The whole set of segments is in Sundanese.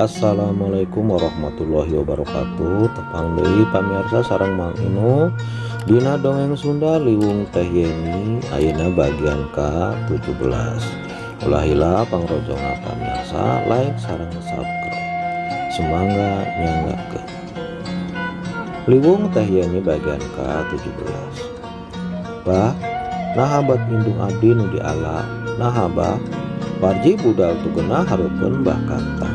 Assalamualaikum warahmatullahi wabarakatuh. Tepang deui pamirsa sareng Mang Inu dina dongeng Sunda Liwung Teh Yeni ayeuna bagian ka-17. Ulah hilap pangrojongna pamirsa, like sareng subscribe. Sumangga nyanggakeun. Liwung Teh Yeni bagian ka-17. Bah, naha bat indung abdi nu diala, naha bah Warji budal tugena hareupeun Bah Kanta.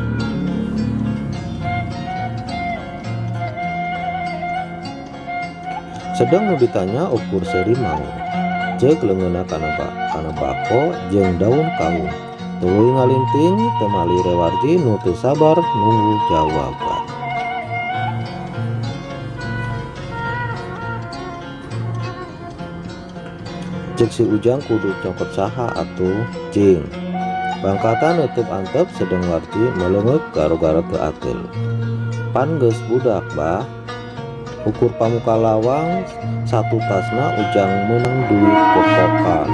Sedeng nu ditanya ukur seuri maung. Ceuk leungeunna kana bako jeung daun kawung. Tuluy ngalinting teu malire Warji nu teu sabar nunggu jawaban. Ceuk si Ujang kudu cokot saha atuh cing. Bangkatan nutup antep sedeng Warji meleungeup garo-garo teu ateul. Pan geus budak bah. Ukur pamuka lawang satu tasna Ujang meunang duit kopokan.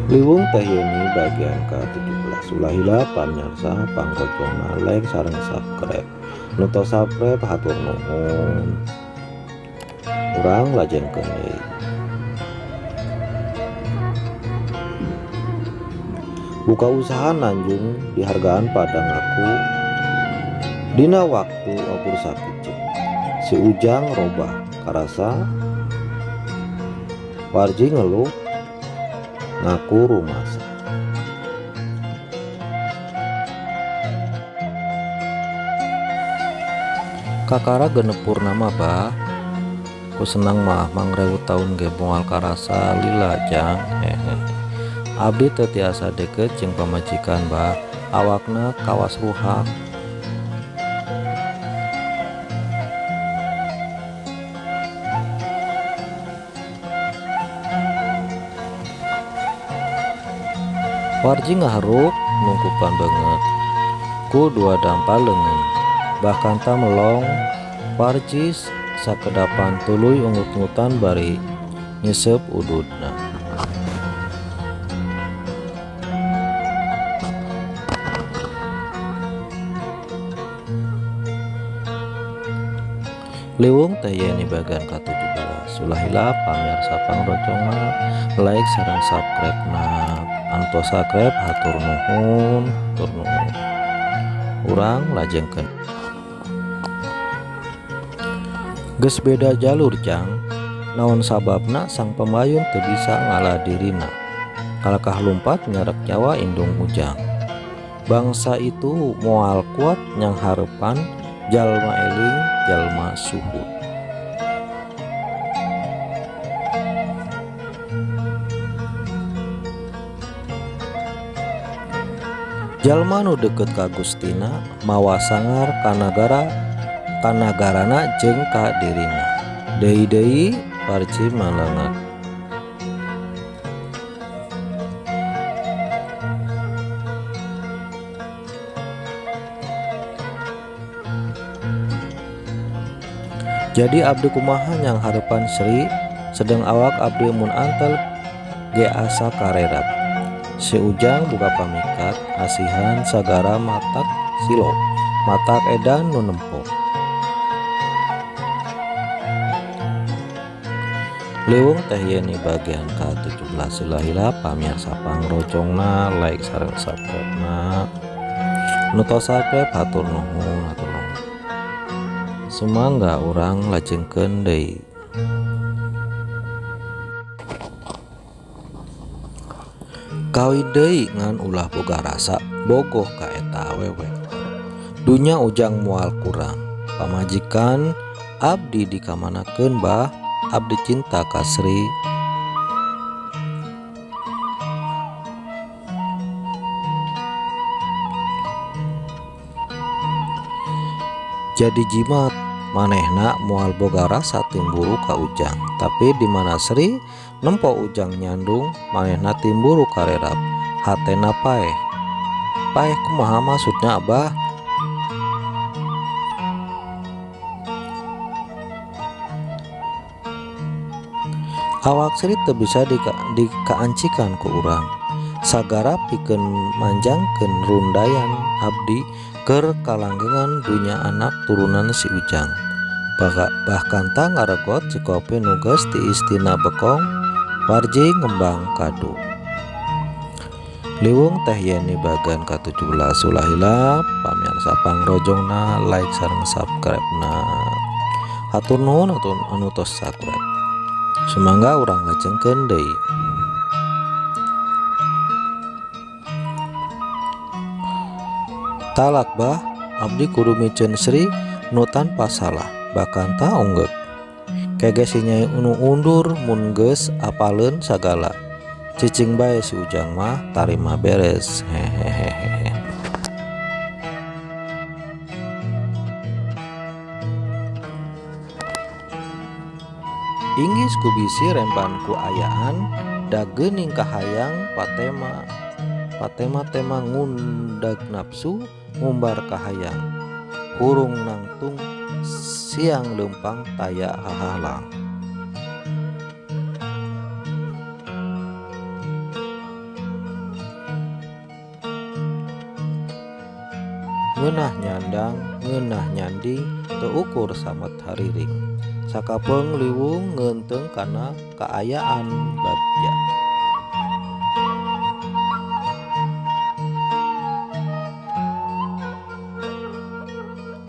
Liwung Teh Yeni bagian ka-17. Ulah hilap pamirsa pangrojongna like sareng subscribe. Nu tos subscribe hatur nuhun. Urang lajengkeun deui. Buka usaha nanjung dihargaan pada ngaku dina waktu ukur sakit. Si Ujang robah karasa Warji ngeluh ngaku rumasa. Kakara genep purnama bah. Ku senang mah mangrewu taun ge moal karasa lila jang hehe. Abdi teu tiasa deket jeung pamajikan bah, awakna kawas ruhak. Warji ngaharuk nungkupan banget ku dua dampal leungeun. Bah Kanta melong Warji sakedapan tuluy ungut-ungutan bari nyesep ududna. Liwung Teh Yeni bagian ka-17. Ulah hilap pamirsa pangrojongna like sareng subscribe na. Antos subscribe hatur nuhun, hatur nuhun. Urang lajengkeun. Geus beda jalur jang, naon sababna sang pembayun teu bisa ngalah dirina. Kalakah lumpat nyarek nyawa indung Ujang. Bangsa itu moal kuat nyanghareupan jalma eling jalma suhud. Jalma nu deukeut ka Gustina mawa sangar kanagara kanagarana jeung ka dirina. Deui-deui Warji malengat. Jadi abdi kumaha nyanghareupan Sri sedeng awak abdi mun antel ge asa karerap. Si Ujang buka pamikat asihan sagara matak silo matak edan nu nempo. Liwung Teh Yeni bagian ka-17. Ulah hilap pamirsa pangrojongna like sareng subscribe na. Nu tos subscribe hatur nuhun, hatur nuhun. Sumangga urang lajengkeun deui. Kawin deui ngan ulah boga rasa bogoh ka eta awewe. Dunya Ujang moal kurang. Pamajikan abdi dikamanakeun bah, abdi cinta ka Sri. Jadi jimat manehna moal boga rasa timburu ka Ujang, tapi di mana Sri nempo Ujang nyandung manehna timburu karerap hatena paeh. Paeh kumaha maksudna abah? Awak Sri teu bisa dikaancikan ku urang. Sagara pikeun manjangkeun rundayan abdi keur kalanggengan dunya anak turunan si Ujang. Bahkan ta ngaregot si kopi nu geus tiis tina bekong warji ngembang kadu. Liwung Teh Yeni bagian ka-17 ulah hilap pamirsa pangrojongna like sareng subscribe-na. Hatur nuhun anu tos subscribe. Sumangga urang lajengkeun deui. Talak bah abdi kudu miceun Sri nu tanpa salah bahkan ta unggeuk. Kege si Nyai nu undur mun geus apaleun sagala. Cicing bae si Ujang mah tarima beres. Hehehehe. Inggis ku bisi remban ku ayaan da geuning kahayang patema patema tema ngundag nafsu ngumbar kahayang hurung nangtung siang leumpang taya hahalang. Ngeunah nyandang ngeunah nyanding teu ukur samet hariring sakapeung liwung ngeunteung kana kaayaan bagja.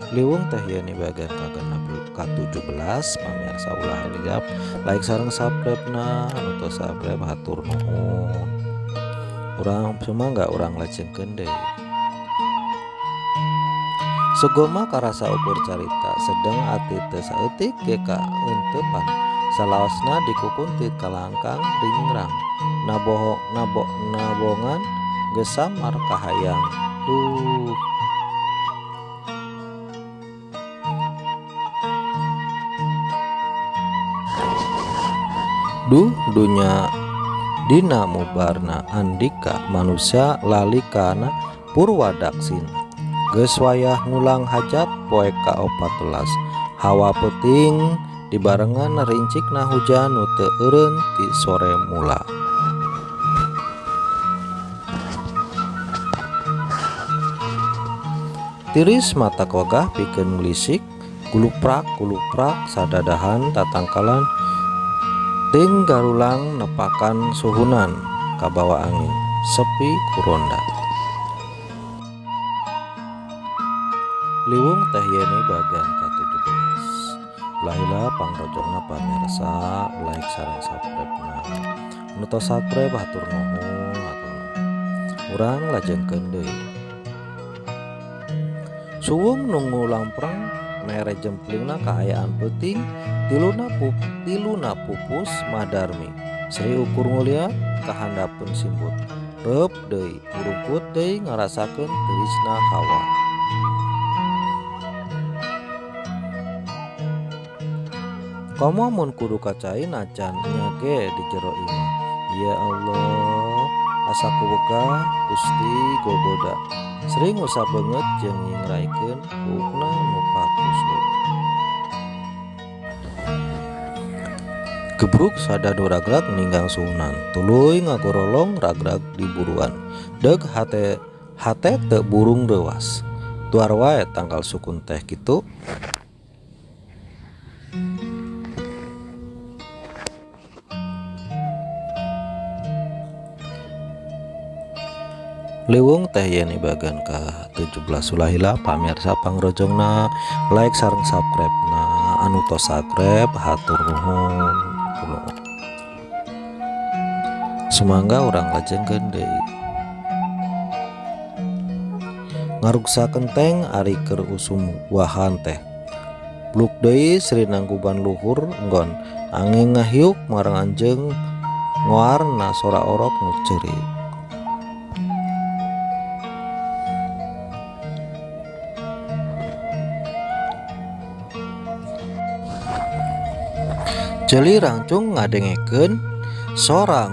Liwung Teh Yeni bagian ka-17 pamirsa ulah hilap like sareng subscribe-na anu tos subscribe hatur nuhun. Urang sumangga urang lajengkeun deui. Sugema karasa ukur carita sedeng ati teu saeutik ge kaeuntepan salaosna dikukuntit kalangkang ringrang nabohong nabo nabongan geus samar kahayang duh. Duh dunya dina mubarna andika manusia lali kana purwadaksina. Geus wayah ngulang hajat poe ka-14 hawa peuting dibarengan rincikna hujan nu teu eureun ti sore mula. Tiris mata kogah pikeun nglisik guluprak guluprak sadadahan tatangkalan ting garulang nepakan suhunan kabawa angin sepi kuronda. Liwung Teh Yeni bagian ka-17. Ulah hilap pangrojongna pamirsa like sareng subscribe-na. Nu tos subscribe hatur nuhun hatur nuhun. Urang lajengkeun deui. Suwung nu ngulampreng mere jemplingna kaayaan peuting tiluna pupus madarmi. Sri ukur nguliat kahandapeun simbut. Reup deui urungkut deui ngarasakeun teurisna hawa. Komo mun kudu kacai nacan nya ge di jero imah. Ya Allah, asa kuwegah Gusti gogoda. Sri ngusap beungeut jeung nyingraikeun buukna nu pakusut. Gebruk sadadu ragrag ninggang suhunan, tuluy ngagorolong ragrag di buruan. Deuk hate hate teu burung reuwas. Tuar wae tangkal sukun teh kitu. Liwung Teh Yeni bagian ka-17 ulah hilap pamirsa pangrojongna like sareng subscribe-na anu tos subscribe hatur nuhun. Sumangga urang lajengkeun deui. Ngaruksa kenteng ari keur usum wahan teh. Bluk deui Sri nangguban luhur enggon angin ngahiuk marang anjeung ngoarna sora orok nu ceurik. Jeli rangcung ngadengekeun sora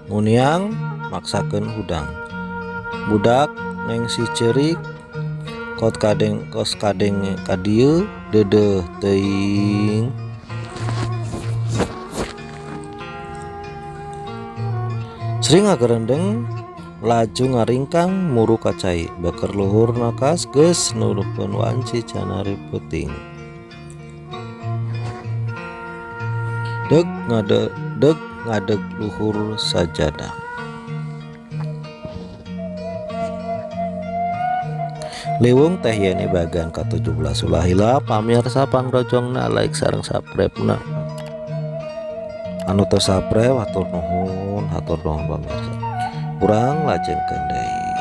nguniang maksakeun hudang. Budak neng si ceurik kot kadeng kos kadenge ka dieu deudeuh teuing. Sri ngagerendeng laju ngaringkang muru ka cai beker luhur nakas geus nurukeun wanci canari peuting. Deg ngadeg luhur sajadah. Liwung Teh Yeni bagian ka-17. Ulah hilap pamirsa pangrojongna like sareng subscribe-na. Anu teu subscribe hatur nuhun pamirsa. Urang lajengkeun deui.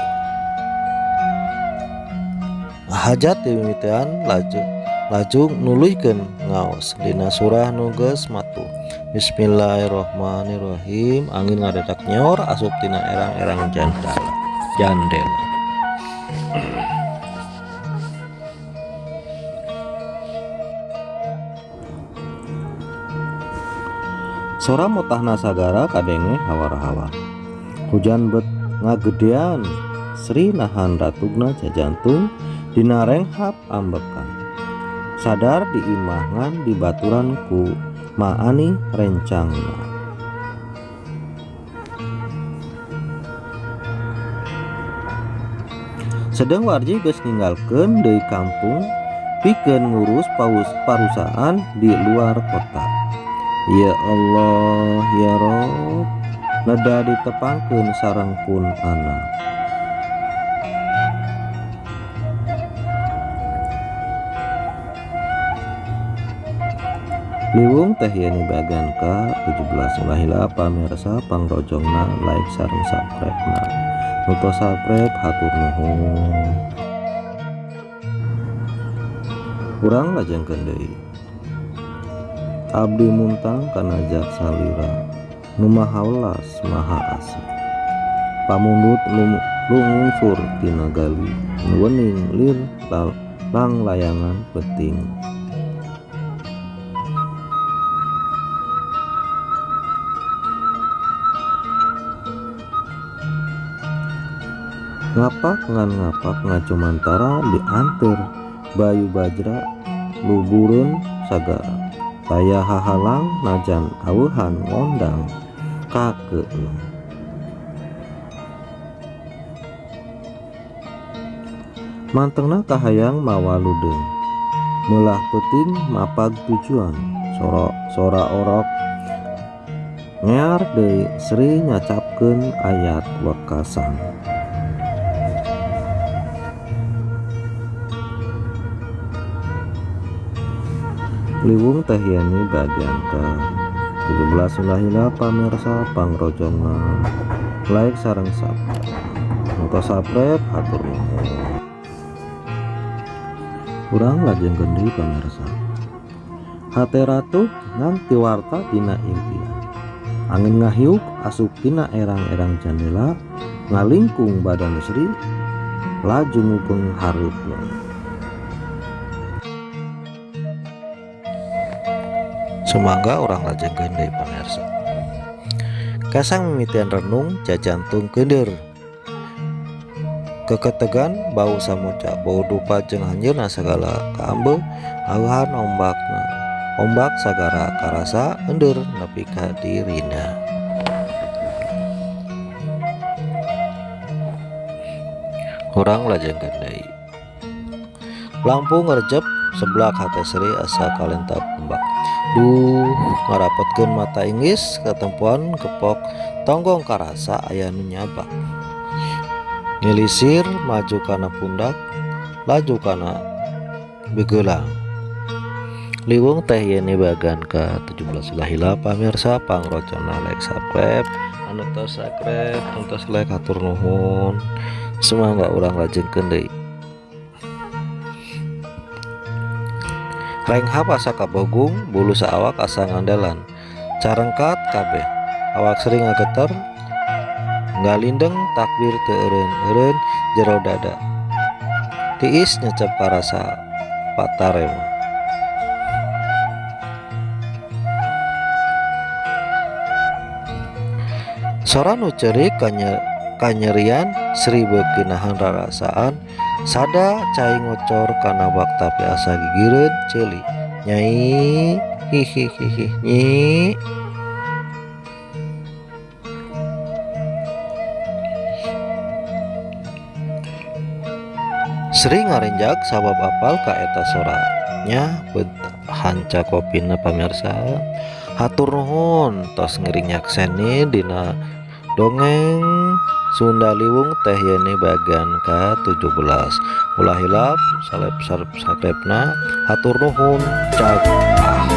Hajat dimimitian laju nuluykeun ngaos dina surah nu geus matuh. Bismillahirrahmanirrahim. Angin ngadedak nyor asup tina erang-erang jandela. Sora motahna sagara kadenge hawar-hawar. Hujan bet ngagedean, Sri nahan ratugna jajantung dina renghap ambekan. Sadar diimah ngan dibaturan ku maani rencangna. Sedeng Warji geus ninggalkeun deui kampung pikeun ngurus parusahaan di luar kota. Ya Allah ya Rob, neda ditepangkeun sareng pun anak. Liwung Teh Yeni bagian ka-17. Ulah hilap pamirsa pangrojongna like sareng subscribe-na. Nu tos subscribe hatur nuhun. Urang lajengkeun deui. Abdi muntang kana zat salira nu maha welas maha asih. Pamundut lungungsur tina gali nu wening lir langlayangan peuting. Ngapak ngan ngapak ngacumantara dianteur bayu bajra lubureun sagara. Taya hahalang najan aweuhan ngondang kakeueung. Mantengna kahayang mawa ludeung, meulah peuting mapag tujuan. Sora orok ngear deui Sri nyacapkeun ayat wekasan. Liwung Teh Yeni bagian ke-17. Ulah hilap pamirsa pangrojongna like sareng subscribe. Nu tos subscribe hatur nuhun. Urang lajengkeun deui pamirsa. Hate ratu ngan tiwarta dina impian. Angin ngahiuk asup tina erang-erang jandela ngalingkung badan Sri laju ngupeng hareupna. Sumangga urang lajengkeun deui pamirsa. Kasang mimitian renung jajantung keunder. Keketegan bau samuca, bau dupa jeung hanjeurna sagala kaambe auhan ombakna. Ombak sagara karasa endeur nepi ka dirina. Urang lajengkeun deui. Lampu ngerjep seblak hate Sri asa kalentap ombak. Duh, ngarapetkeun mata inggis katempuan kepok tonggong karasa aya nu nyabak. Ngilisir maju kana pundak, laju kana beugelang. Liwung Teh Yeni bagian ka-17. Ulah hilap pamirsa pangrojongna like subscribe. Anu tos subscribe, anu tos like hatur nuhun. Sumangga urang lajengkeun deui. Renghap asa kabogung, bulu saawak asa ngandalan. Carengkat kabeh, awak Sri ngageter, ngalindeng takbir teu eureun-eureun jero dada. Tiis nyecep karasa patarema. Sora nu ceurik kanyerian Sri beuki nahan rarasaan. Sada cai ngocor kana bak tapi asa gigireun ceuli. Nyai hihihihi nyi. Sri ngarenjag sabab apal ka eta sora nya hanca kopina. Pamirsa, hatur nuhun tos ngiring nyakseni dina dongeng Sunda Liwung Teh Yeni bagian ke-17. Ulah hilap salep subscribe na. Hatur nuhun, cag ah.